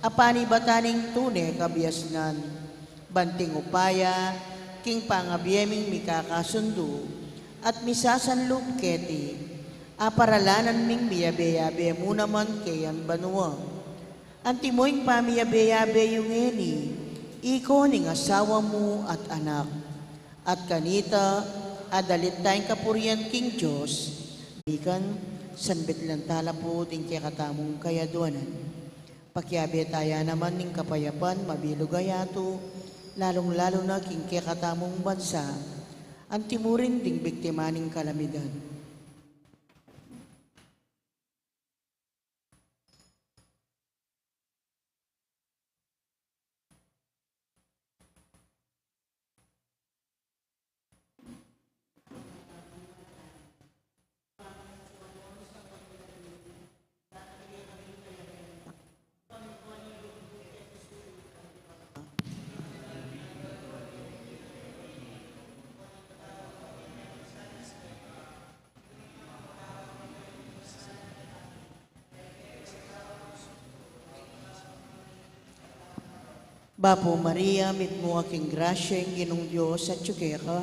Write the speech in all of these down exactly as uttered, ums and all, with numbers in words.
a panibatan ning tune kabiasnan, banting upaya king pangabie ming mikakasundu at misasanlub keti, a paralanan ming miyabe-yabe mu naman keyan banua. Antimo ing pamiyabe-yabe yu ngeni, iko ning asawa mu at anak, at kanita adalit tang kapurian king Dios, ikan sanbit lang tala pu ding kekatamung kayaduanan. Pakiabe taya naman ning kapayapan mabilug a yatu, lalung-lalu na king kekatamung bansa, antimo rin ding biktima ning kalamidad. Bapu Maria, mitmu ka king grasya, ing Ginung Dios atyu keka.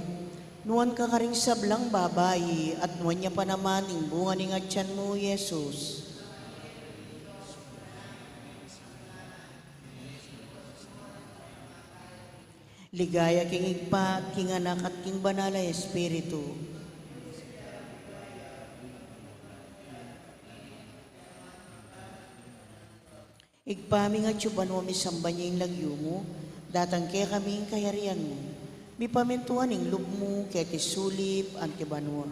Nuan ka karing sablang babai, at nuan ya pa naman ing bunga ning atyan mu, Jesus. Ligaya king Ibpa, king Anak, at king Banal a Espiritu. Ibpa mi, ing atsu banua, misamban ya ing lagyu mu, datang kekami ing kayarian mu, mipamintuan ing lub mu keti sulip anti banua.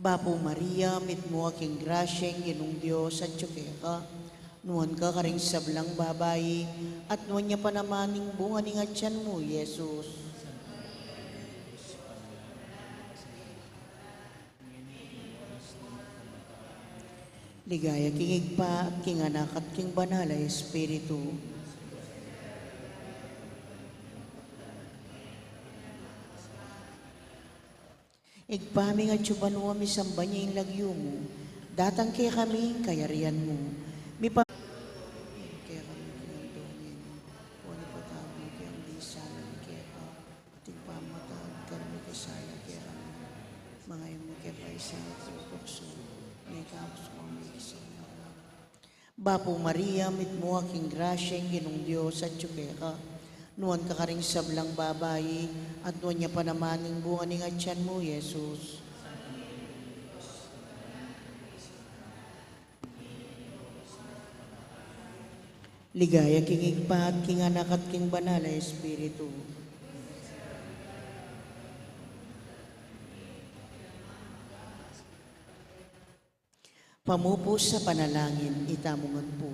Bapu Maria, mitmu ka king grasya, ing Ginung Dios atyu keka. Nuan ka karing sablang babai, at nuan ya pa naman ing bunga ning atyan mu, Jesus. Ligaya king Ibpa, king Anak, at king Banal a Espiritu. Ibpa mi, ing atsu banua, misamban ya ing lagyu mu, datang kekami ing kayarian mu, mipa- kekami ing kekami, o ipatawad mu kekami ing sala mi keka, anti ing pamamatawad mi kareng mikasala kekami. Manga e mu ke paisaul king tuksu, nune ikabus mu kami king keksalan. Bapu Maria, mitmu ka king grasya, ing Ginung Dios atyu keka. Nuan ka karing sablang babai, at nuan ya pa naman ing bunga ning atyan mu, Jesus. Ligaya king Ibpa, at king Anak, at king Banal a Espiritu. Pamupus a panalangin, itamu ngan pu.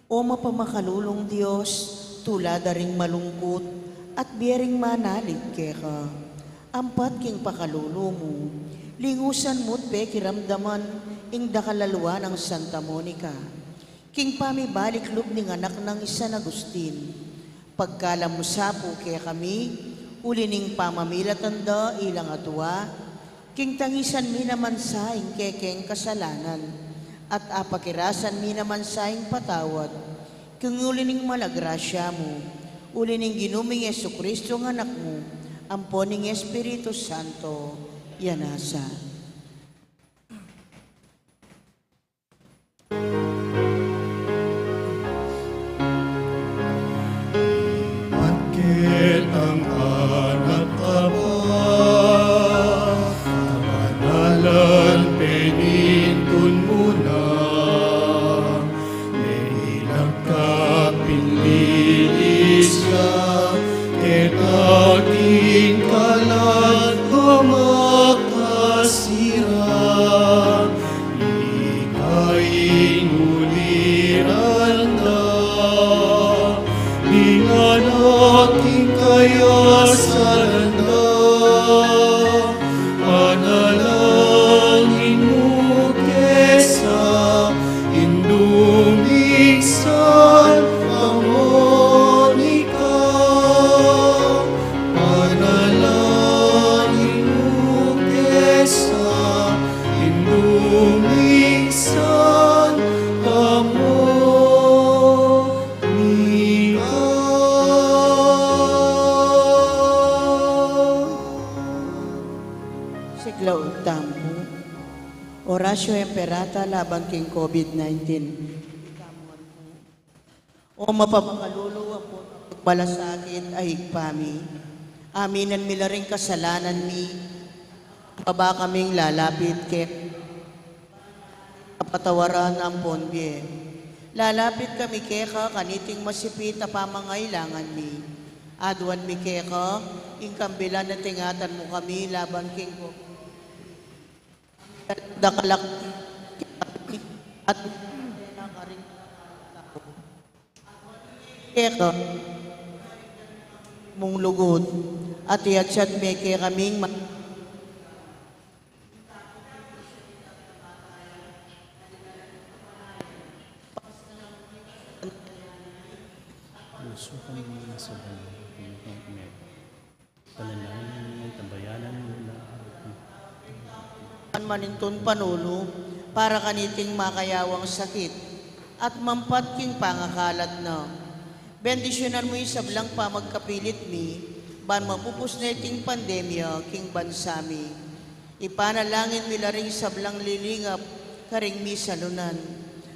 O mapamakalulung Dios, tula da ring malungkut at bie ring manalig keka. Ampat king pakalulu mu, lingusan mu't pekiramdaman ing dakal a lua nang Santa Monica king pamibalik lub ning anak nang i San Agustin. Pagkalam mu sa pu kekami, uli ning pamamilatan da ilang atua, king tangisan mi naman sa ing kekeng kasalanan, at apakirasan mi naman sa ing patawad, king uli ning malagrasya mu, uli ning Ginu ming Jesucristo a Anak mu, ampo ning Espiritu Santo, ya na sa. At ketang anak ka ba, kabanalan penintun mu na, merilag ka pinlilis ka, keta king kalat bakas Ratio Imperata laban king COVID nineteen. O mapamakalulu ampon malasakit a Ibpa mi, aminan mi la ring kasalanan mi, baba kaming lalapit keka, kapatawaran ampon bie. Lalapit kami keka kaniting masipit a pamangailangan mi. Aduan mi keka ing kambilan a ingatan mu kami laban king dakalak at keka mung lugud at iyatsat me kekaming ma- Puso kami sa banal, panalangin, tabayanan mo na. An manintun panulu para kaniting makayawang sakit at mampat king pangakalat na. Bendisyunan mu ing sablang pamagkapilit mi, ban mapupus na iting pandemya king bansa mi. Ipanalangin mi la ring sablang lilingap karing misalunan,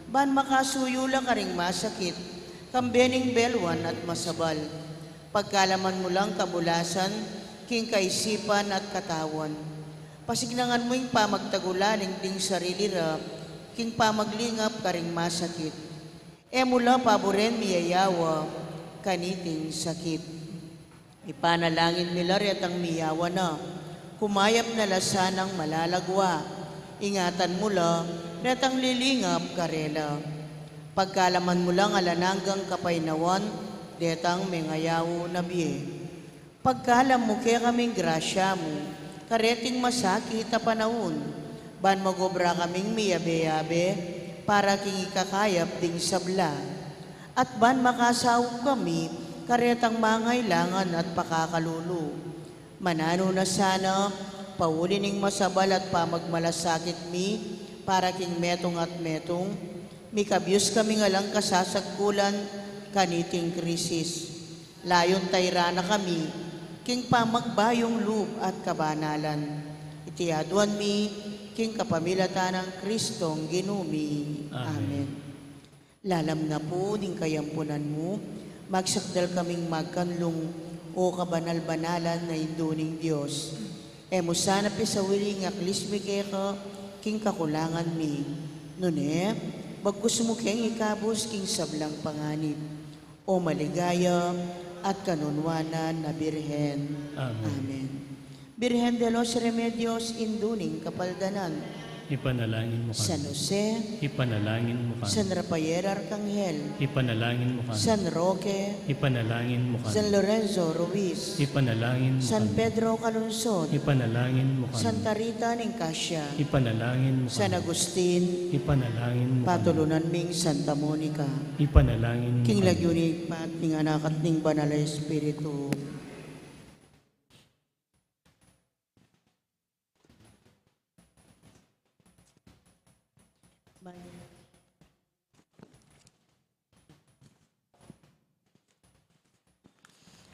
ban makasuyu la karing masakit, kambe ning belwan at masabal. Pagkalaman mu lang kamulasan king kaisipan at katawan. Pasignangan mu ing pamagtagulaling ding sarili ra king pamaglingap karing masakit. E mu la paburen miyayawa kaniting sakit. Ipanalangin mi la retang miyawa na, kumayap na la sanang malalagwa. Ingatan mu la retang lilingap karela. Pagkalaman mu lang alang anggang kapaynawan detang mengayaw na bie. Pagkalam mu kekaming grasya mu kareting masakit a panaun, ban magobra kaming miyabe-yabe para king ikakayap ding sabla, at ban makasaup kami karetang mangailangan at pakakalulu. Mananu na sana, pauli ning masabal at pamagmalasakit mi para king metung at metung, mikabyus kaming alang kasasagkulan kaniting krisis. Layun tayran na kami king pamagbayung lub at kabanalan. Iti aduan mi king kapamilatan nang Kristong Ginu mi. Amen. Amen. Lalam na pu ning kayampunan mu, magsakdal kaming magkanlung, O kabanal-banalan a Indu ning Dios. E mu sana pisawili ing aklis mi keka king kakulangan mi. Nune, bagkus mu keng ikabus king sablang panganib. O maligaya at kanunwanan a Birhen. Amen. Amen. Birhen de los Remedios, Indu ning Kapaldanan. Ipanalangin mu kami. San Jose. Ipanalangin mu kami. San Rafael Arkanghel. Ipanalangin mu kami. San Roque. Ipanalangin mu kami. San Lorenzo Ruiz. Ipanalangin mu kami. San Pedro Calungsod. Ipanalangin mu kami. Santa Rita ning Cascia. Ipanalangin mu kami. San Agustin. Ipanalangin mu kami. Patulunan ming Santa Monica. Ipanalangin mu kami. King lagyu ning Ibpa at ning Anak at ning Banal a Espiritu.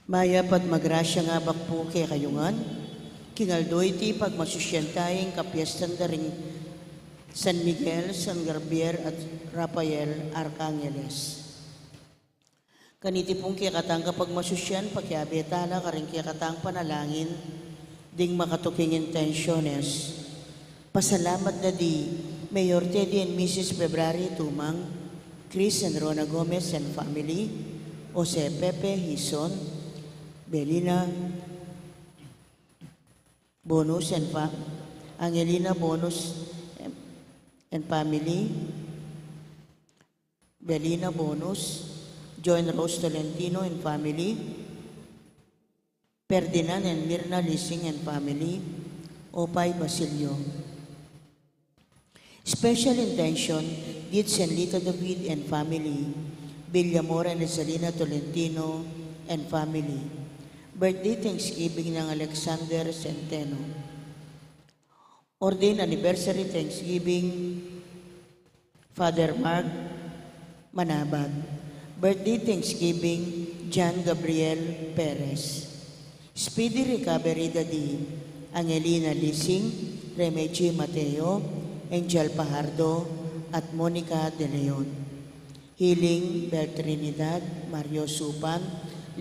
Mayap at magrasyang abak pu kekayu ngan, king aldo iti pagmasusyan taya ing kapiestan da ring San Miguel, San Gabriel, at Rafael Arkangeles. Kaniti pung kekatang kapagmasusyan, pakiabe tala karing kekatang panalangin ding makatuking intensyones. Pasalamat da di Mayor Teddy and Missus February Tumang, Chris and Rona Gomez and family, Jose Pepe Hison, Belina Bonus and fa-, Angelina Bonus and family, Belina Bonus, Joan Rose Tolentino and family, Ferdinand and Mirna Lising and family, Opay Basilio. Special intention, Dit Senlita David and family, Villamor and Rosalina Tolentino and family. Birthday Thanksgiving ng Alexander Centeno. Ordained Anniversary Thanksgiving, Father Mark Manabat. Birthday Thanksgiving, John Gabriel Perez. Speedy recovery da di Angelina Lising, Remeji Mateo, Angel Pajardo, at Monica De Leon. Healing, Bel Trinidad, Mario Supan,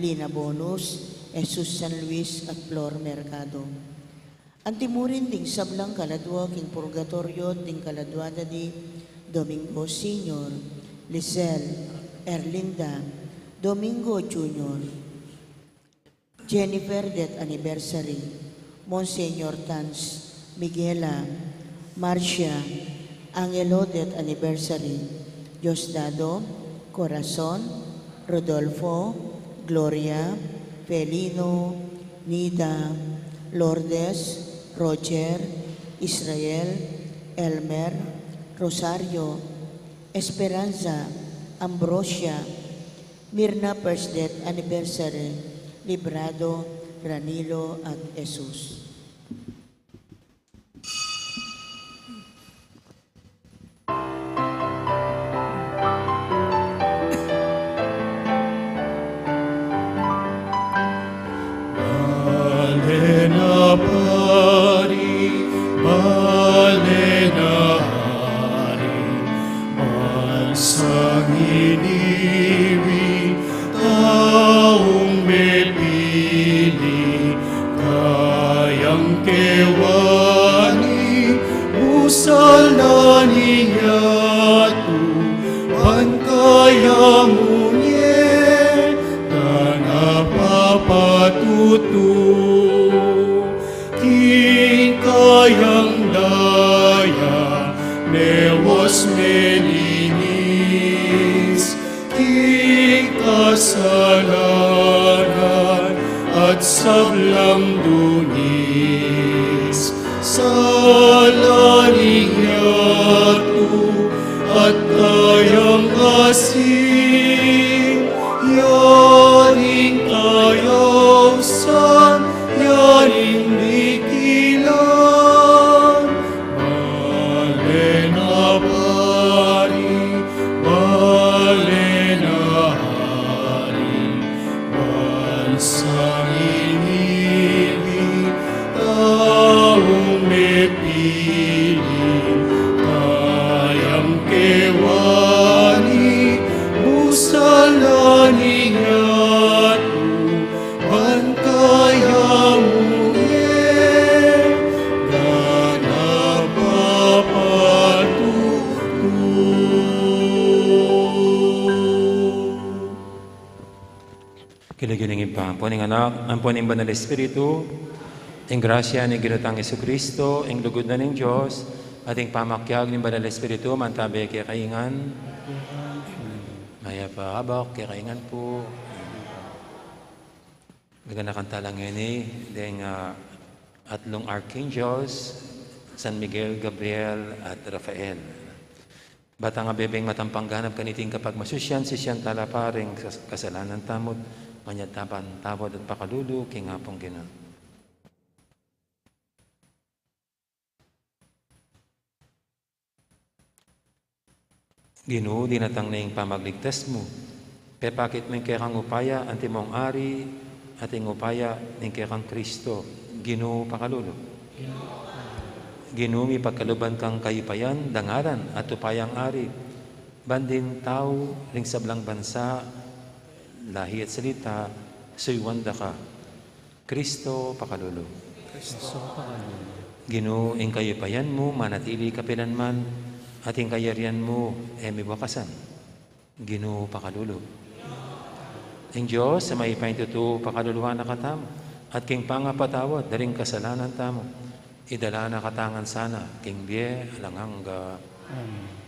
Lina Bonus, Jesus San Luis, at Flor Mercado. Antimurin ding sablang kaladua king purgatoryo ding kaladua da di Domingo Senior, Lisel, Erlinda, Domingo Junior, Jennifer death anniversary, Monsignor Tans, Miguela, Marcia, Angelo death anniversary, Diosdado, Corazon, Rodolfo, Gloria, Felino, Nida, Lourdes, Roger, Israel, Elmer, Rosario, Esperanza, Ambrosia, Mirna first death anniversary, Librado, Ranilo, at Jesus. Bale na pari, bale na ari, bansang iniwi, taung mepili, kayang kewani, busal na ning yatu, ban kaya mu ne, dana papatutu. King kayang daya, mewas meninis, king kasalanan at sablang dungis, sala ning yatu at kayang asin, ya ning kayausan, ya ning dikilan. Bale na pari, bale na ari, bansang iniwi, taung mepili, kayang kewani, busal na ning yatu, ban kaya mu ne, dana papatutu. King lagyu ning Ibpa, ampo ning Anak, ampo ning Banal Espiritu, ing grasya ning Ginu tang Jesucristo, ing lugud na ning Dios, at ing pamakiag ning Banal Espiritu, mantabe kekayu ngan. Mayap a abak kekayu ngan pu. Gaganakan tala ngeni deng, ah, atlung archangels, San Miguel, Gabriel, at Rafael. Ba tang abebeng matampang ganap kaniting kapagmasusyan, sisian tala pa ring kas-, kasalanan tamu, manyad tala pang patawad at pakalulu king Apung Ginu. Ginu, dinatang ne ing pamagligtas mu. Pepakit mu ing kekang upaya, antimong Ari, at ing upaya ning kekang Kristo. Ginu, pakalulu. Ginu, mipagkaluban kang kayupayan, dangalan, at upayang Ari. Ban ding tau ring sablang bansa, lahi at salita, suyuan da ka. Kristo, pakalulu. Kristo, pakalulu. Ginu, ing kayupayan mu manatili kapilanman, at ing kayarian mu e miwakasan. Ginu, pakalulu. Ing Dios a mayupayang tutu pakaluluan na katamu, at king pangapatawad da ring kasalanan tamu, idala na katamu ngan sana king bie alang angga. Amen.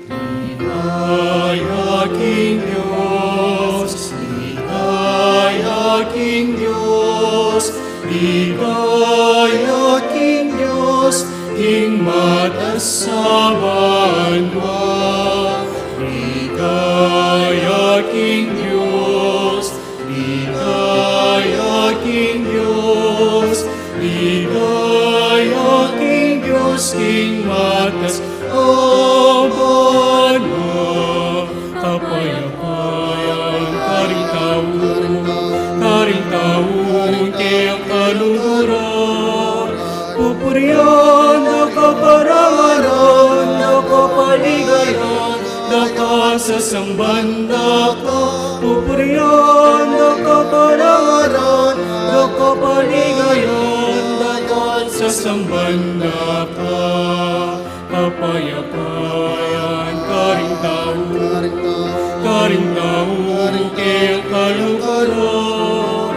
Ligaya king Dios, ligaya king Dios, ligaya king Dios, king matas a banua. Ligaya king Dios, ligaya king Dios, ligaya king Dios, king matas a banua. Kapayapayan karing tau, Pupurian da ka, parangalan da ka, paligayan da ka, sasamban da ka. Pupurian da ka, parangalan da ka, paligayan da ka, sasamban da ka. Kapayapayan karing tau, karing tau, karing tau, karing tau, karing tau.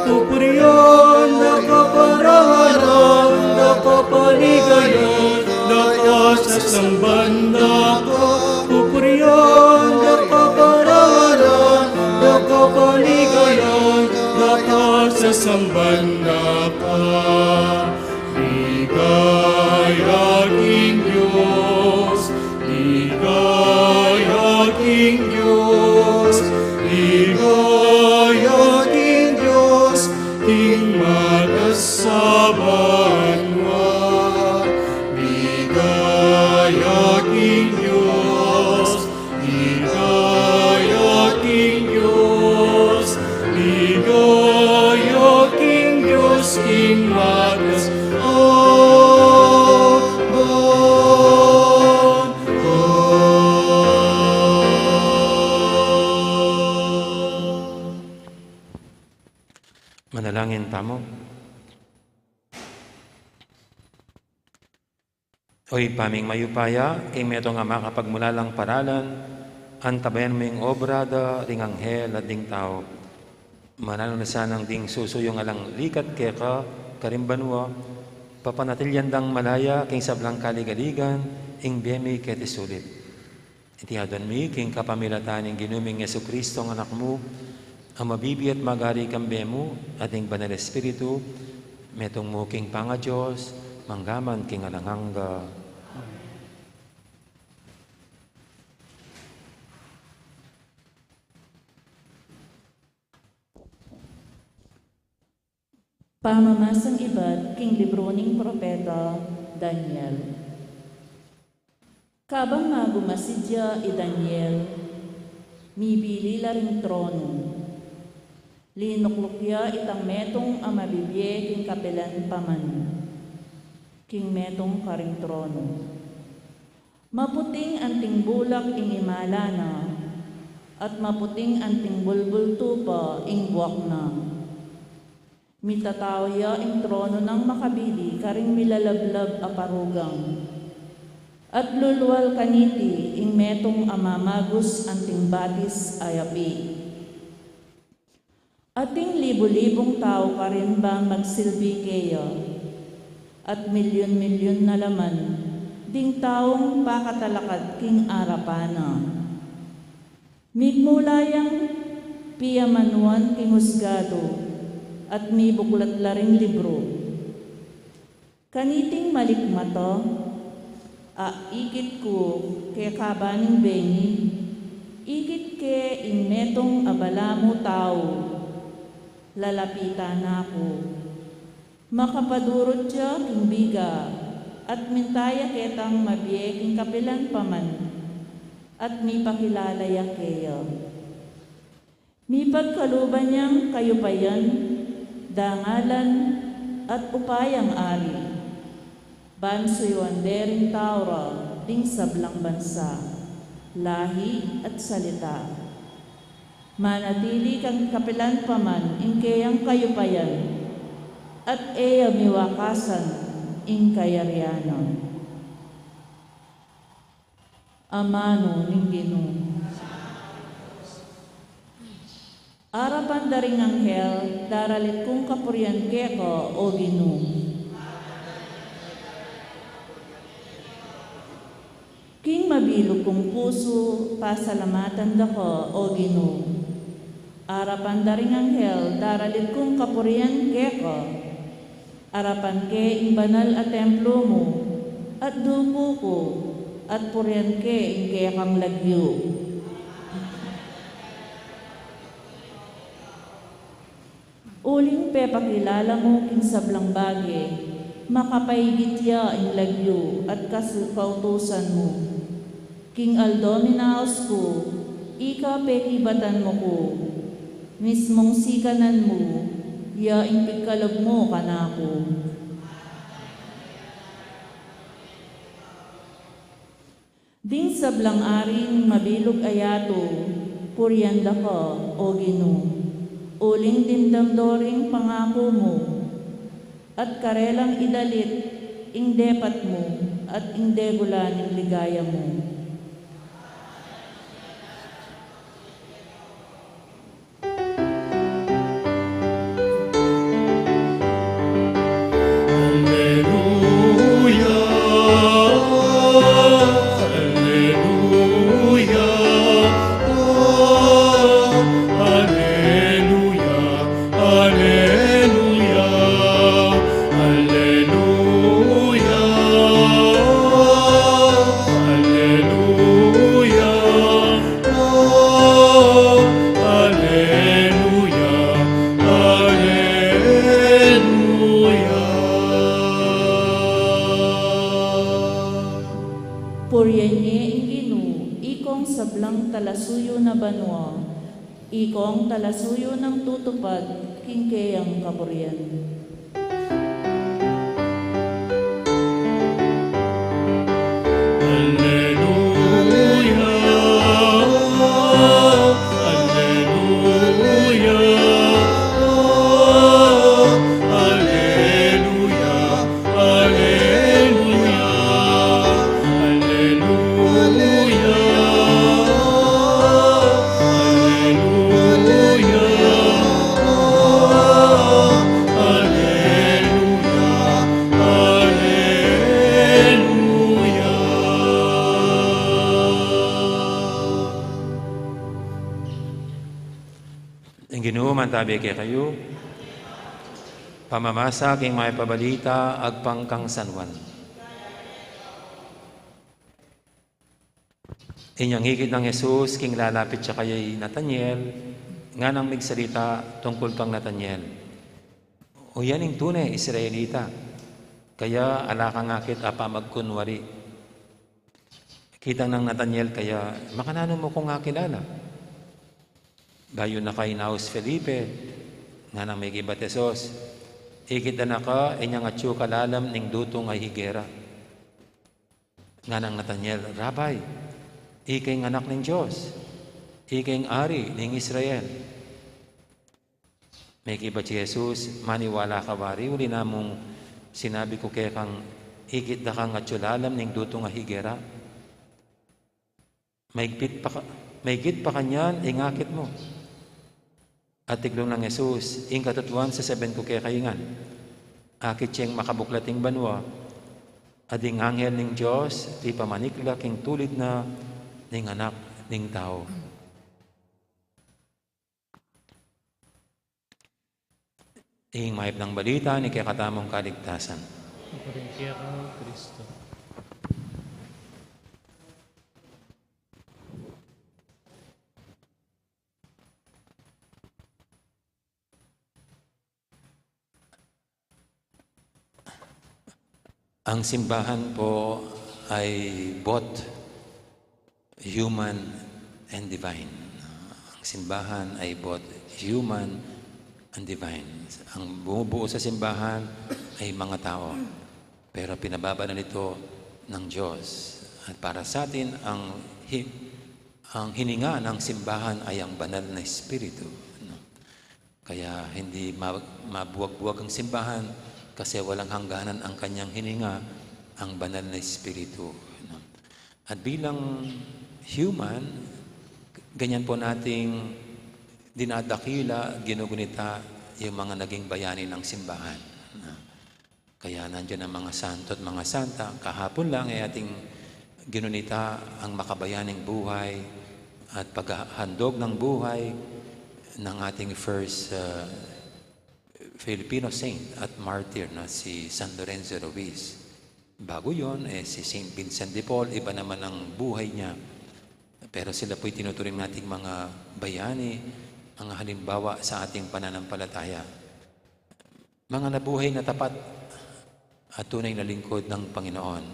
Pupurian da ka, parangalan da ka, paligayan da ka, sasamban da ka. Pupurian da ka, parangalan da ka, paligayan da ka, sasamban da ka. Ligaya king Dios, ligaya king Dios, ligaya king Dios, king matas a banua. Ligaya king Dios, ligaya king Dios, ligaya king Dios, king matas a banua. Manalangin tamu. O Ibpa ming mayupaya, ing metung a makapagmulalang paralan, antabayanan mu ing obra da ring anghel at ding tau. Mananu na sanang ding susuyu a alang likat keka karing banua, papanatilian dang malaya king sablang kaligaligan ing bie mi keti sulip. Iti aduan mi king kapamilatan ning Ginu ming Jesucristo a Anak mu, a mabibie at magari kambe mu at ning Banal Espiritu, metung mu king pangaDios, mangga man king alang angga. Pamamasang ibat king libru ning propeta Daniel. Kabang magumasid ya i Daniel, mibili la ring tronu. Linukluk ya itang metung a mabibie king kapilan paman, king metung karing tronu. Maputing anting bulak ing imala na, at maputing anting bulbul tupa ing buak na. Mitatau ya ing tronu nang makabili karing milalablab a parugang, at lulual kaniti ing metung a mamagus anting batis a yapi. Ating libu-libung tau karin bang magsilbi keya, at milyun-milyun na la man ding taung pakatalakad king arapan na. Migmula yang piyamanuan king husgadu, at mibuklat la ring libru. Kaniting malikmata a ikit ku keka kabaning bengi, ikit ke ing metung a balamu tau, lalapitan na ku. Makapadurut ya king biga, at minta ya ketang mabie king kapilan paman, at mipakilala ya keya. Mipagkaluban yang kayupayan, dangalan, at upayang ari, ban suyuan de ring tau ra ding sablang bansa, lahi, at salita. Manatili kang kapilan paman ing keyang kayupayan, at e ya miwakasan ing kayarian na. Amanu ning Ginu. Arapan da ring anghel, daralit kung kapurian keka, o Ginu. King mabilug kung pusu, pasalamatan da ka, o Ginu. Arapan da ring anghel, daralit kung kapurian keka. Arapan ke ing banal a templo mu, at duku ku, at purian ke ing kekang lagyu. Uling pepakilala mu king sablang bage, makapaigit ya ing lagyu at kas-, kautusan mu. King aldo minaus ku, ika pekibatan mu ku, mismung sikanan mu, ya ing pigkalub mu kanaku. Ding sablang ari ning mabilug a yatu, purian da ka, O Ginu, uling dimdam do ring pangaku mu, at karelang idalit ing depat mu at ing degula ning ligaya mu. Aleluya, aleluya, aleluya, aleluya, aleluya, aleluya. Aleluya, aleluya. Purian ye ing Ginu, ikong sablang talasuyu na banua, ikong talasuyu nang tutupad king keyang kapurian. Aleluya, aleluya, aleluya, aleluya, aleluya, aleluya, aleluya, aleluya. Ing Ginu mantabi kekayu. Pamamasa king mayap a balita agpang kang San Juan. Inyang ikit nang Jesus king lalapit ya kaya i Nathaniel, nganang migsalita tungkul kang Nathaniel, "O yan ing tune Israelita, kaya ala kang akit a pamagkunwari." Kitang nang Nathaniel kaya, "Makananu mu kung akilala?" Bayu na ka inaus Felipe, nganang mekibat Jesus, "Ikit da na ka inyang atyu kalalam ning dutung a higera." Nganang Nathaniel, "Rabbi, ika ing Anak ning Dios, ika ing Ari ning Israel." Mekibat i Jesus, "Maniwala ka wari uli na mung sinabi ku kekang, ikit da kang atyu lalam ning dutung a higera? Maigpit pa ka-, maigit pa kanyan ing akit mu." At tiglung nang Jesus, "Ing katutuan sasabian ku kekayu ngan, akit yang makabuklat ing banua, at ding anghel ning Dios, di pamanikla king tulid na ning Anak ning Tau." Ing mayap nang balita ning kekatamung kaligtasan. Purian ka, Kristo. Ang simbahan po ay both human and divine. Ang simbahan ay both human and divine. Ang bumubuo sa simbahan ay mga tao, pero pinababanal ito ng Diyos. At para sa atin, ang hi-, ang hininga ng simbahan ay ang banal na Espiritu, no? Kaya hindi ma-, mabuwag-buwag ang simbahan kasi walang hangganan ang kanyang hininga, ang banal na Espiritu, no? At bilang human, ganyan po nating dinadakila, ginugunita yung mga naging bayani ng simbahan, no? Kaya nandiyan ang mga santo at mga santa. Kahapon lang ay ating ginunita ang makabayaning buhay at paghahandog ng buhay ng ating first, uh, Filipino saint at martyr na si San Lorenzo Ruiz. Bago yon, eh, si Saint Vincent de Paul, iba naman ang buhay niya. Pero sila po'y tinuturing nating mga bayani, mga halimbawa sa ating pananampalataya. Mga nabuhay na tapat at tunay na lingkod ng Panginoon.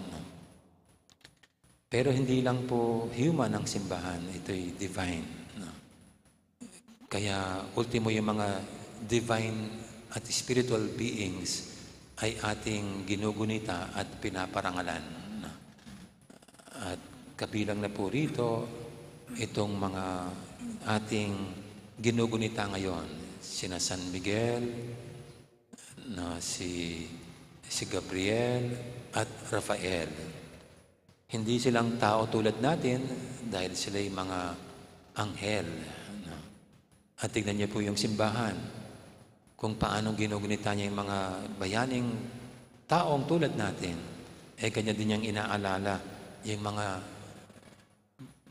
Pero hindi lang po human ang simbahan, ito'y divine, no? Kaya ultimo, yung mga divine at spiritual beings ay ating ginugunita at pinaparangalan, no? At Kabilang na po rito itong mga ating ginugunita ngayon, sina San Miguel, na si, si Gabriel at Rafael. Hindi silang tao tulad natin dahil sila'y mga anghel, no? At tignan niyo po yung simbahan, kung paano ginugunita niya yung mga bayaning taong tulad natin, eh, ganyan din niyang inaalala yung mga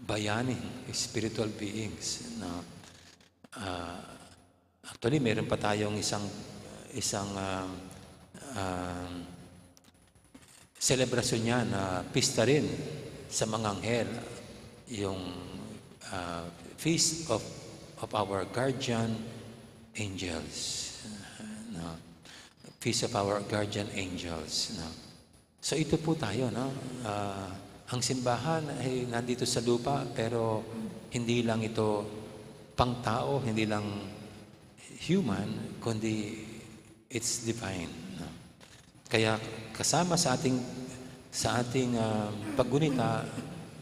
bayaning spiritual beings, no? Ah, actually, meron pa tayong isang, isang, ah, ah, selebrasyon niya na pista rin sa mga anghel, yung, ah, Feast of, of our Guardian Angels, no? Feast of our Guardian Angels, no? So, ito po tayo, no? Ah, ang simbahan ay nandito sa lupa, pero hindi lang ito pang tao, hindi lang human, kundi it's divine, no? Kaya kasama sa ating, sa ating, ah, paggunita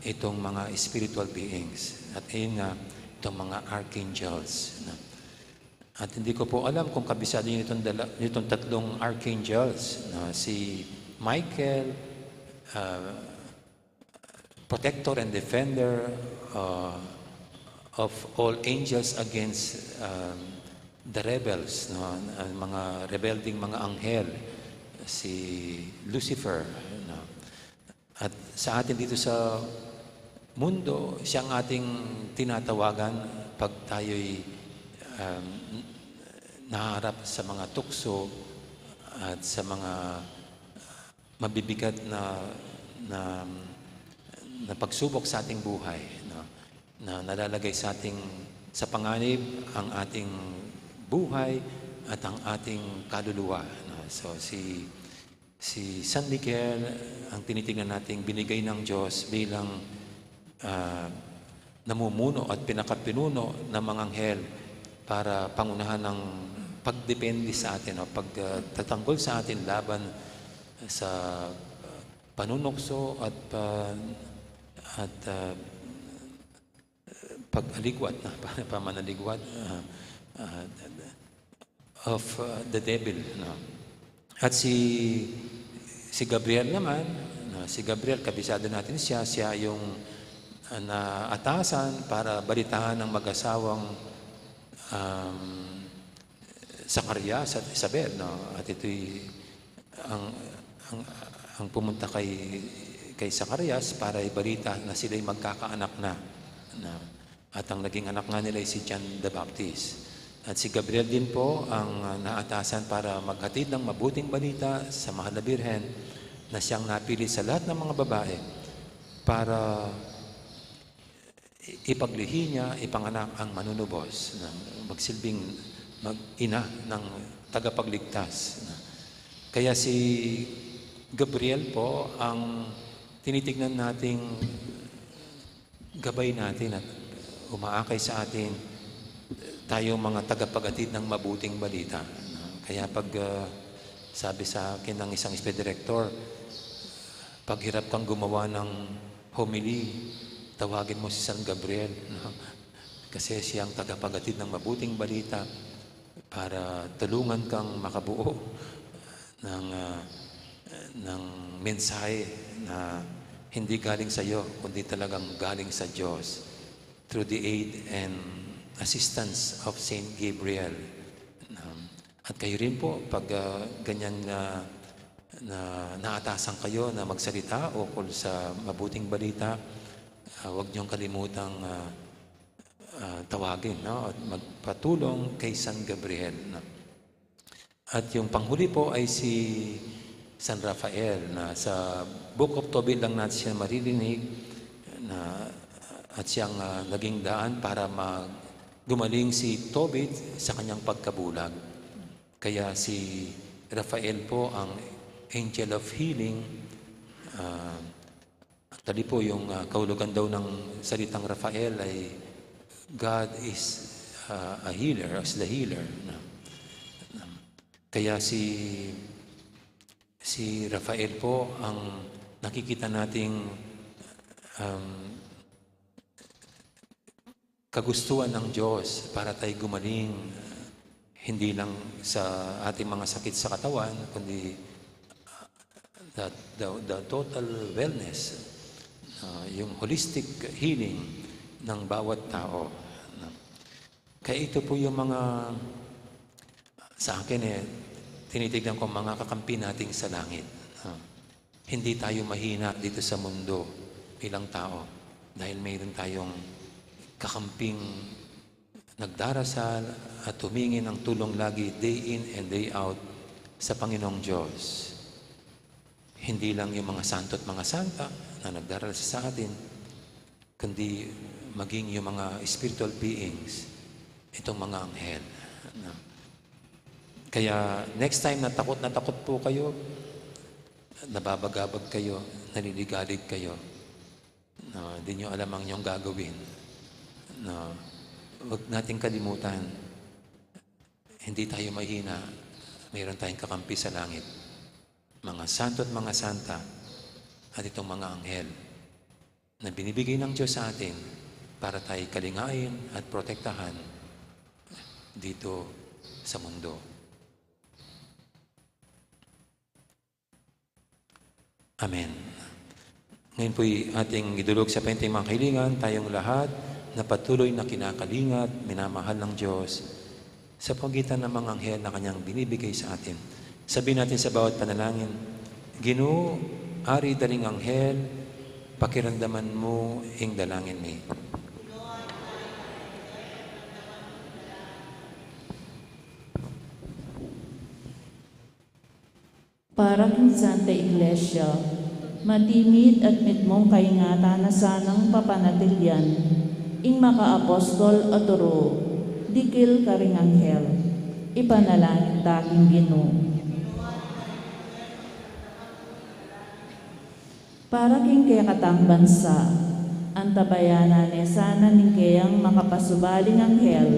itong mga spiritual beings. At ayun nga, itong mga archangels, no? At hindi ko po alam kung kabisado niyo itong dala-, itong tatlong archangels, no? Si Michael, ah, protector and defender, uh, of all angels against, um, the rebels, no? Ang mga rebelding mga anghel, si Lucifer, no? At sa atin dito sa mundo, siya ang ating tinatawagan pag tayo'y, um, naharap sa mga tukso at sa mga mabibigat na, na, na pagsubok sa ating buhay, no? Na nalalagay sa ating, sa panganib ang ating buhay at ang ating kaluluwa, no? So, si, si San Miguel, ang tinitingnan nating binigay ng Diyos bilang, ah, namumuno at pinakapinuno ng mga anghel para pangunahan ng pagdepende sa atin o pagtatanggol sa atin laban sa panunukso at pa-, at, ah, pag-aligwat, na, pa-, pamanaligwat, ah, ah, of, uh, the devil, no? At si, si Gabriel naman, no, si Gabriel, kabisado natin siya, siya yung, uh, naatasan para balitaan ng mag-asawang, um, Zacarias at Isabel, no? At ito'y ang, ang, ang pumunta kay, kay Zacarias para ibalita na sila'y magkakaanak na, no? At ang naging anak nga nila ay si John the Baptist. At si Gabriel din po ang, ah, naatasan para maghatid ng mabuting balita sa mahal na birhen na siyang napili sa lahat ng mga babae para i-, ipaglihi niya, ipanganak ang manunubos, na magsilbing mag-, ina ng tagapagligtas. Kaya si Gabriel po ang tinitignan nating gabay natin at umaakay sa atin, tayong mga tagapaghatid ng mabuting balita, no? Kaya pag, ah, sabi sa akin ng isang S P director, "Pag hirap kang gumawa ng homily, tawagin mo si San Gabriel," no? Kasi siyang tagapaghatid ng mabuting balita para tulungan kang makabuo ng, ah, ng mensahe na hindi galing sa iyo, kundi talagang galing sa Diyos through the aid and assistance of Saint Gabriel. Um, at kayo rin po, pag, ah, ganyan na, na naatasan kayo na magsalita ukol sa mabuting balita, ah, huwag niyong kalimutang, ah, ah, tawagin, no? At magpatulong kay San Gabriel, no? At yung panghuli po ay si San Rafael, na sa Book of Tobit lang natin siya maririnig, na, at siyang, ah, naging daan para mag-, gumaling si Tobit sa kanyang pagkabulag. Kaya si Rafael po ang angel of healing, ah, Actually po, yung, ah, kahulugan daw ng salitang Rafael ay God is, ah, a healer, as the healer, no? Kaya si, si Rafael po ang nakikita nating, um, kagustuhan ng Diyos para tayo gumaling, uh, hindi lang sa ating mga sakit sa katawan, kundi, uh, the, the, the total wellness, uh, yung holistic healing ng bawat tao. Kaya ito po yung mga, sa akin eh, tinitignan ko mga kakampi nating sa langit. Ah, hindi tayo mahina dito sa mundo bilang tao dahil mayroon tayong kakamping nagdarasal at humingi ng tulong lagi day in and day out sa Panginoong Diyos. Hindi lang yung mga santo at mga santa na nagdarasal sa atin, kundi maging yung mga spiritual beings, itong mga anghel. No? Kaya next time na takot na takot po kayo, nababagabag kayo, naliligalig kayo, no, di nyo alam ang inyong gagawin. No? Huwag nating kalimutan, hindi tayo mahina, mayroon tayong kakampi sa langit. Mga santo at mga santa, at itong mga anghel na binibigay ng Diyos sa atin para tayo kalingain at protektahan dito sa mundo. Amen. Ngayon po'y ating idulog sa pahenteng mga kahilingan, tayong lahat na patuloy na kinakalinga at minamahal ng Diyos sa pagitan ng mga anghel na kanyang binibigay sa atin. Sabihin natin sa bawat panalangin, "Ginu, ari daring anghel, pakiramdaman mu ing dalangin mi." Para king Santa Iglesia, matimid at mitmung kaingatan na sanang papanatilian ing makaapostol a turu, dikil karing anghel, ipanalangin ta king Ginu. Para king kekatang bansa, antabayanan ne sana ning keyang makapasubaling anghel,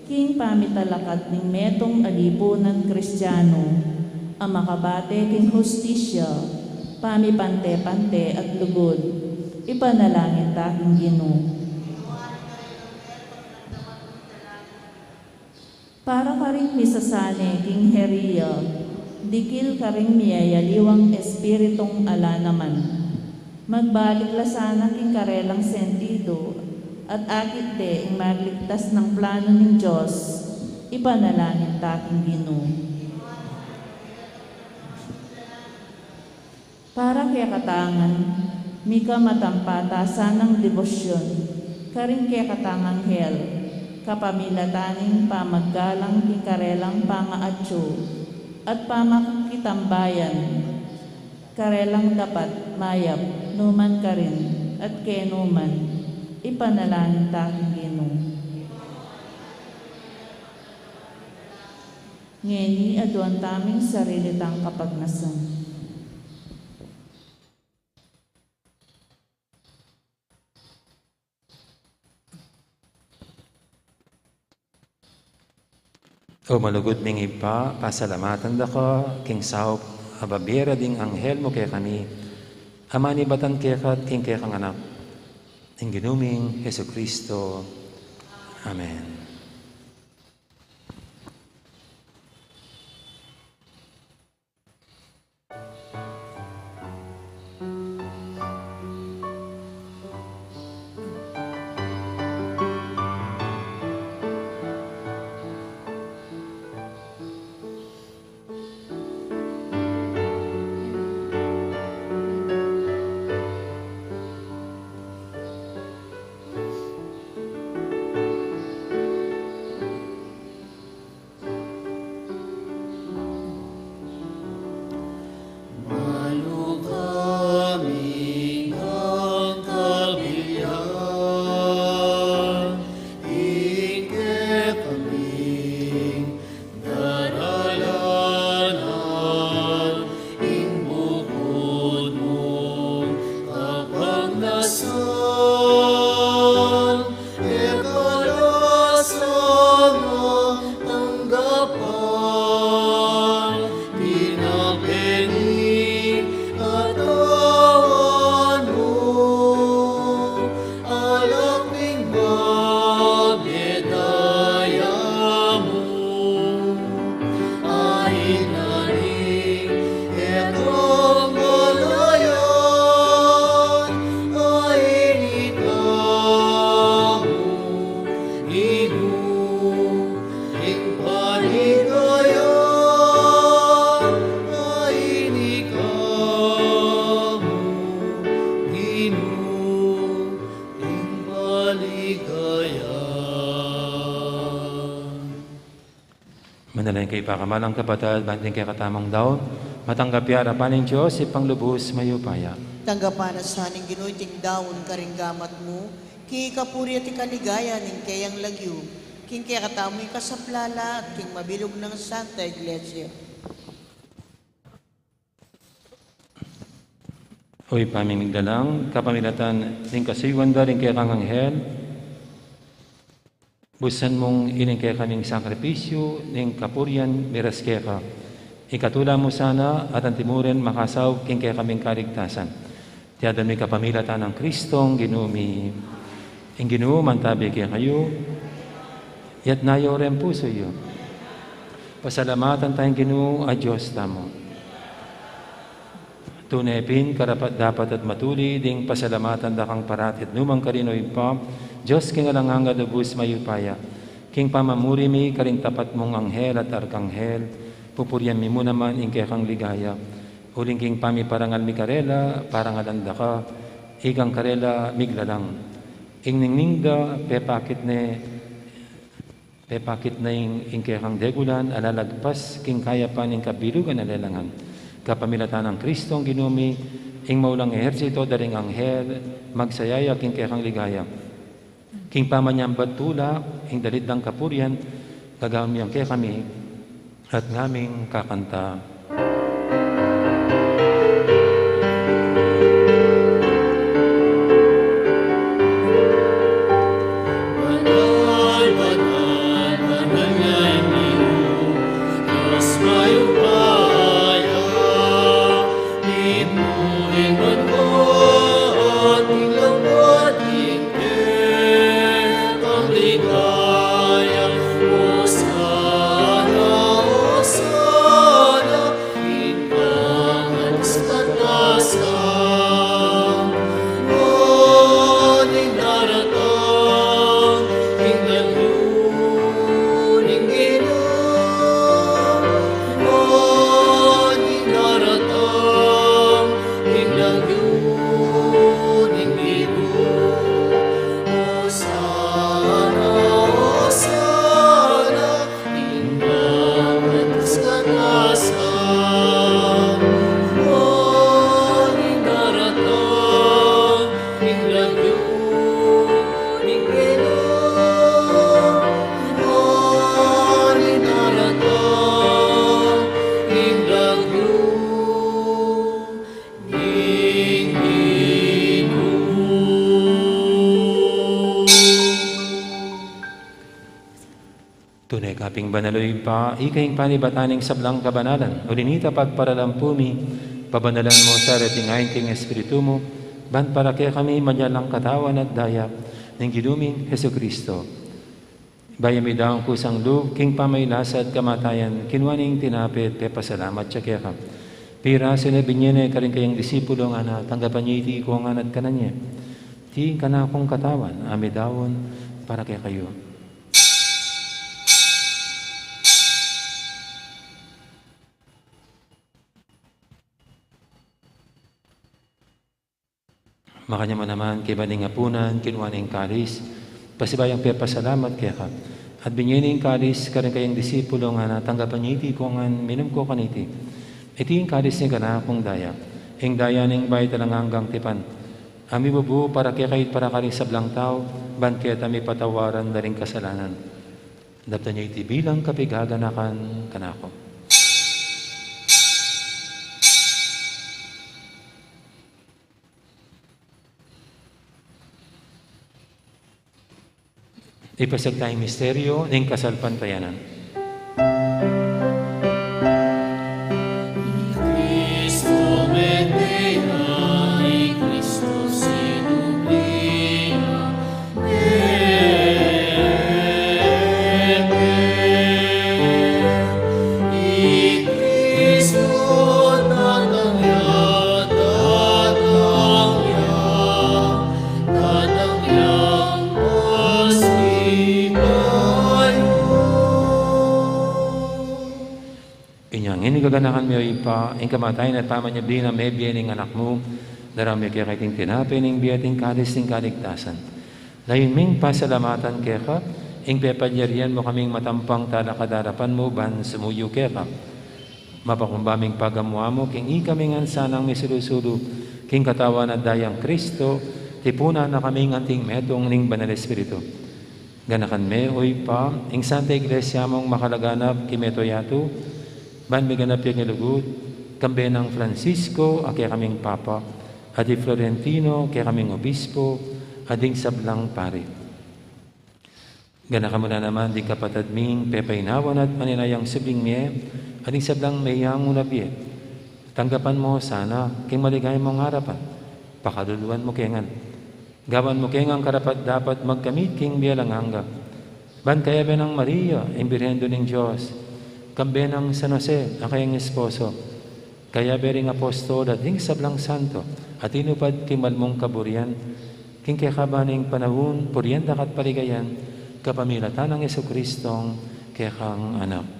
king pamitalakad ning metung a lipunan Kristianu, a makabate king hustisya, pamipante-pante at lugud, ipanalangin ta king Ginu. Para karing misasane king heria, dikil karing miyayaliwang espiritung ala naman, magbalik la sana king karelang sentidu, at akit de ing magligtas nang planu ning Dios, ipanalangin ta king Ginu. Para kekatangan, mika matampa ta sanang debosyun karing kekatang anghel, kapamilatan ning pamaggalang king karelang pangaatsu at pamakikitambayan, karelang dapat mayap numan karin at kenu man, ipanalangin ta king Ginu. Ngeni aduan taming sarili tang kapagnasan. O malugud ming Ibpa, pasalamatan da ka king saup a babie ra ding anghel mu kekami, a manibatan keka at king kekang Anak, ing Ginu ming Jesucristo. Amen. Dana ing kekamalan a kapatad, ban iting kekatamung daun matanggap ya king arapan ning Dios, Ibpang lubus mayupaya. Tanggapan na sa ning Ginu iting daun karing gamat mu, king kapurian at king kaligayan ning keyang lagyu, king kekatamung kasaplalan at king mabilug nang Santa Iglesia. O Ibpa ming migdalang, kapamilatan ning kasuyuan da ring kekang anghel, busan mung ining kekaming sakripisyu ning kapurian miras keka. Ikatula mu sana at anti mu rin makasaup king kekaming kaligtasan. Iti adwan mi kapamilatan nang Kristong Ginu mi. Ing Ginu mantabi kekayu. Itas yu ring pusu yu. Pasalamatan taya ing Ginu a Dios tamu. Tune pin karapat-dapat at matulid ing pasalamatan da kang parati at nu man karin, O Ibpa, Dios king alang angga, lubus mayupaya. King pamamuri mi karing tapat mung anghel at arkanghel, pupurian mi mu naman ing kekang ligaya. Uling king pamiparangal mi karela, parangalan da ka, ikang karela miglalang. Ing ningning da, pepakit ne, pepakit ne ing, ing kekang degulan a lalagpas king kayapan ning kabilugan a lelangan. Kapamilatan nang Kristong Ginu mi, ing maulang ehersito da ring anghel, magsaya ya king kekang ligaya. King pamanyambat tula, ing dalit dang kapurian, gagawan mi yang kekami, at ngaming kakanta. Tune ka pin banal, O Ibpa, ika ing panibatan ning sablang kabanalan. Uli na nita, pagparalan pu mi, pabanalan mu sa reting ain king Espiritu mu, ban para kekami maging katawan at daya ning Ginu ming Jesucristo. Bayu mi daun kusang lub king pamagkasakit at kamatayan, kinua ne ing tinape at pepasalamat ya keka. Pirasu ne, binie ne karing kayang disipulo, ngana, tanggapan ye iti ika ngan at kanan ye. Iti ing kanakung katawan a midaun para kekayu. Makanyan mu naman, kaybat ning apunan, kinua ne ing kalis, pasibayu yang pepasalamat keka, at binie ne ing kalis karing kayang disipulo, ngana, tanggapan ye iti ika ngan, minum kayu kaniti. Iti ing kalis ning kanakung daya, ing daya ning bayu at alang anggang tipan, a mibubu para kekayu at para karing sablang tau, ban keta mipatawaran la ring kasalanan. Daptan ye iti bilang kapaganakan kanaku. Ipasiag taya ing misteryu ning kasalpantayanan. Inya ngeni gaganakan mi, O Ibpa, ing kamatayan at pamanyubli nang mebie ning Anak mu, daraun mi keka iting tinape ning bie at ing kalis ning kaligtasan. Layun ming pasalamatan keka Ing pepalyarian mu kaming matampang talakad king arapan mu ban sumuyu keka. Mapakumbaba ming pagamu-amu king ikami ngan sanang misulu-sulu king katawan at dayang Kristo, tipunan na kaming anting metung ning Banal Espiritu. Ganakan me, O Ibpa, ing Santa Iglesia mung makalaganap king mabilug a yatu, ban miganap ya king lugud, kambe nang Francisco a kekaming Papa, at i Florentino kekaming Obispo, at ding sablang pari. Ganakan mu na naman ding kapatad ming pepainawan at maninayang subling mie, at ding sablang meyang unabie. Tanggapan mu la sana king maligaya mung arapan. Pakaluluan mu ke ngan. Gawan mu ke ngan karapat-dapat magkamit king bie alang angga. Ban kayabe nang Maria, ing Birhen Indu ning Dios, kambe nang San Jose, a kayang esposo, kayabe ring apostol at ding sablang santo, a tinupad king mal mung kaburian, king kekaban ning panaun, purian da ka at paligayan, kapamilatan nang Jesucristong kekang Anak.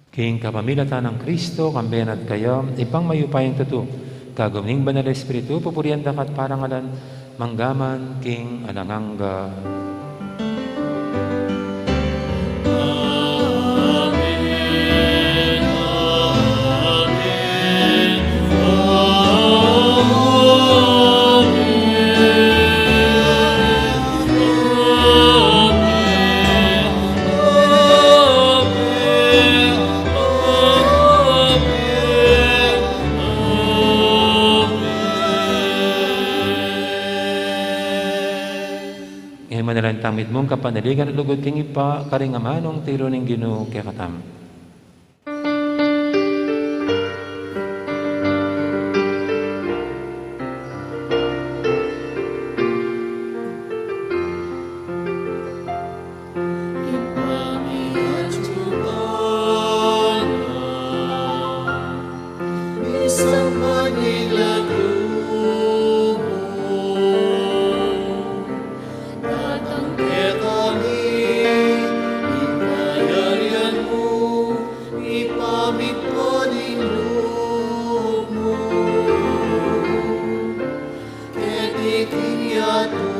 King kapamilatan nang Kristo, kambe na at kaya, Ibpang mayupayang tutu, kagum ning Banal a Espiritu, pupurian da ka at parangalan, mangga man king alang angga. Ngeni manalangin tang mitmung kapanaligan at lugud king Ibpa, karing amanung tiru ning Ginu kekatamu. Datang kekami ing kayarian mu, mipamipaning lub mu. Keti king yatu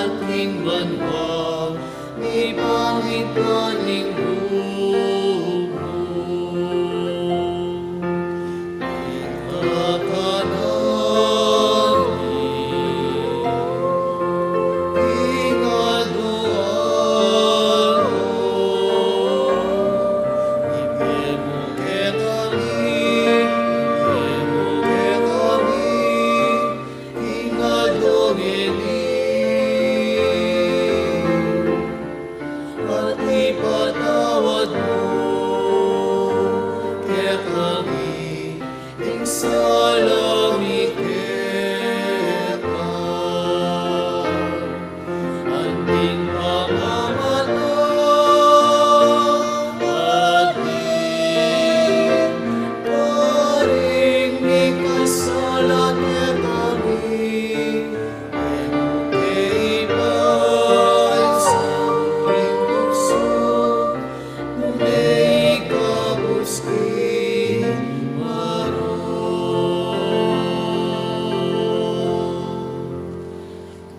at king banua, mipamipaning lub mu. At ipatawad mu kekami ing sala mi keka, anting pamamata at di karing mikasala kekami.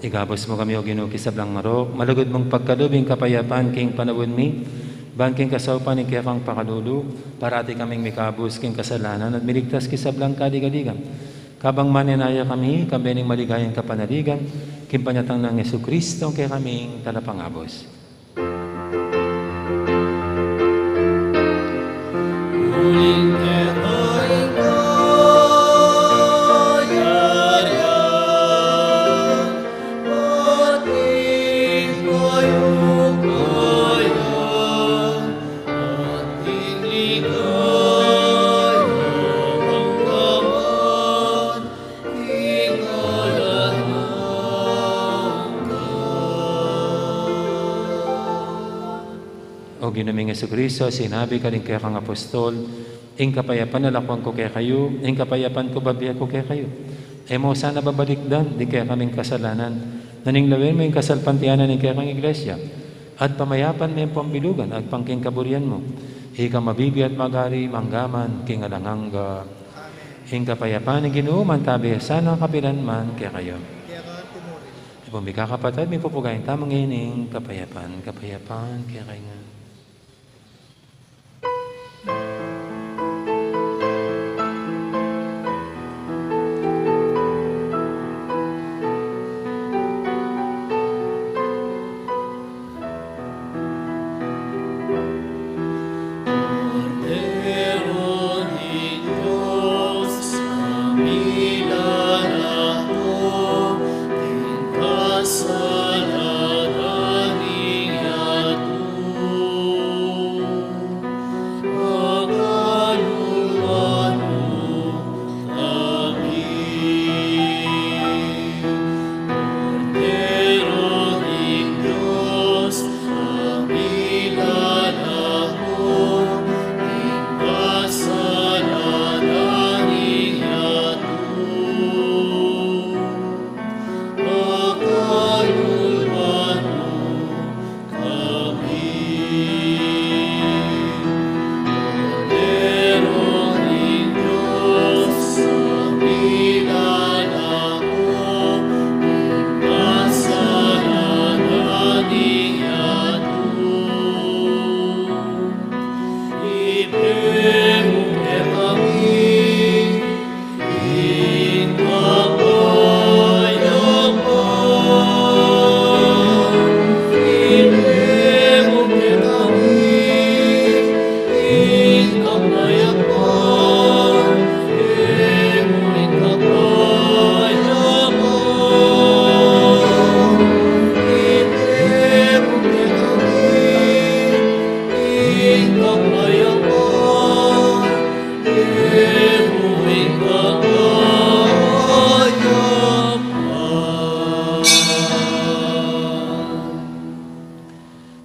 Ikabus mu kami, O Ginu, king sablang marok, malugud mung pagkalub ing kapayapan king panaun mi, ban king kasaupan ning kekang pakalulu, parati kaming mikabus king kasalanan at miligtas king sablang kaligaligan. Kabang manenaya kami, kambe ning maligayang kapanaligan, king panyatang nang Jesucristo, ing kekaming Talapangabus. Uling keka ing kayarian, at ing kayupayan, at ing ligaya mangga man king alang angga. O Ginu ming Jesucristo, sinabi mu karing kekang apostol, ing kapayapan lakuan ku kekayu, ing kapayapan ku bibie ku kekayu. E mu sana babalikdan ding kekaming kasalanan, nune lawen mu ing kasalpantayanan ning kekang Iglesia, at pamayapan me ing pambilugan agpang king kaburian mu. Ika mabibie at magari mangga man king alang angga. Amen. Ing kapayapan ning Ginu mantabi sana kapilan man kekayu. Bumika, kapatad, mipupugayan tamu ngeni ing kapayapan, kapayapan kekayu ngan.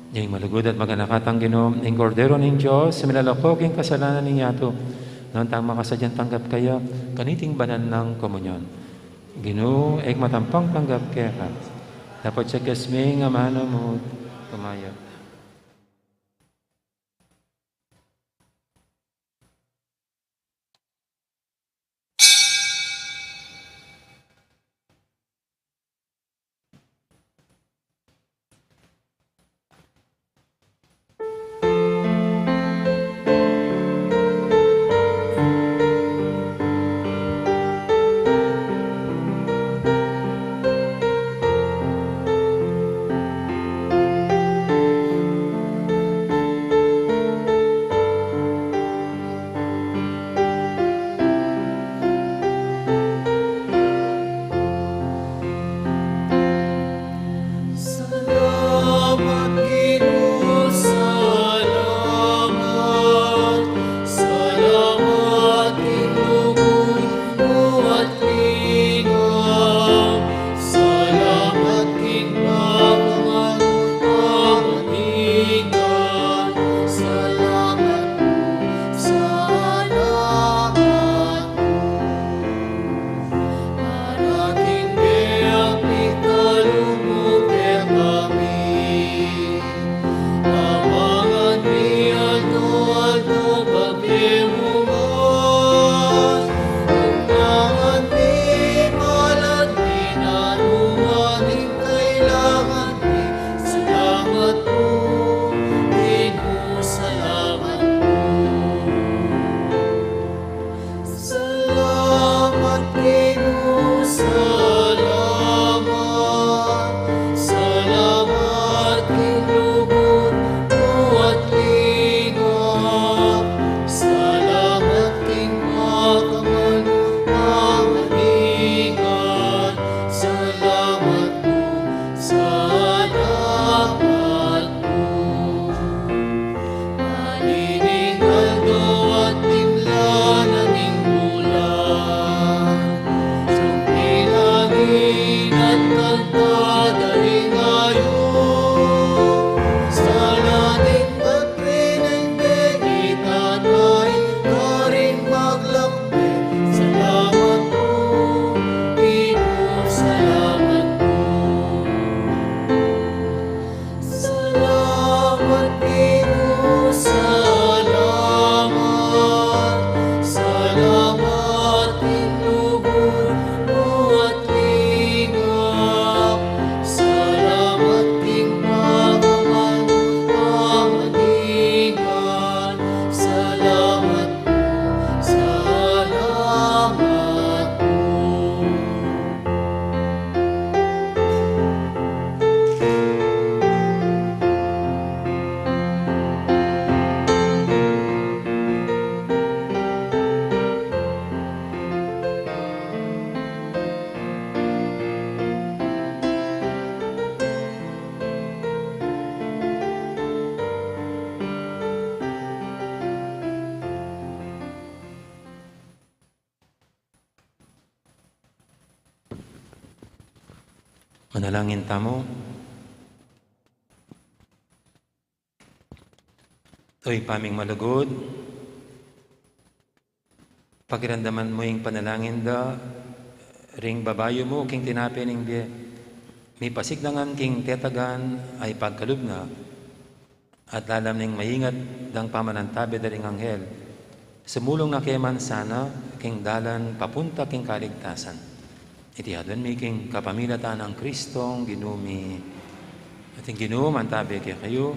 Ing malugud at maganaka tang Ginu, ing Kordero ning Dios, a milalako king kasalanan ning yatu. Nuan tang makasadyang tanggap kaya, kaniting banal nang komunyon. Ginu, e ku matampang tanggap keka, dapot sasakyan mi ing amanu mu, kumayap. Manalangin tamu. O Ibpa ming malugud, pakiramdaman mu ing panalangin da ring babayu mu king tinape ning bie. Mipasignangan king tetagan a ipagkalub na, at lalam ning maingat dang pamanantabe da ring anghel, sumulung na ke man sana king dalan papunta king kaligtasan. Iti aduan mi king kapamilatan nang Kristong Ginu mi. At ing Ginu mantabe kekayu.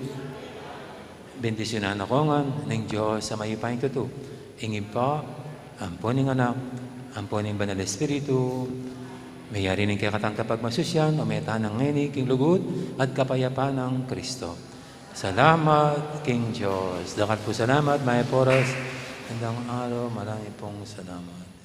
Bendisyunan na kayu ngan ning Dios a mayupayang tutu, ing Ibpa, ampo ning Anak, ampo ning Banal Espiritu. Meyari ning kekatang kapagmasusian, o meta nang ngeni king lugud at kapayapan nang Kristo. Salamat king Dios. Dakal pung salamat, mayap a oras. Magandang araw, marami pong salamat.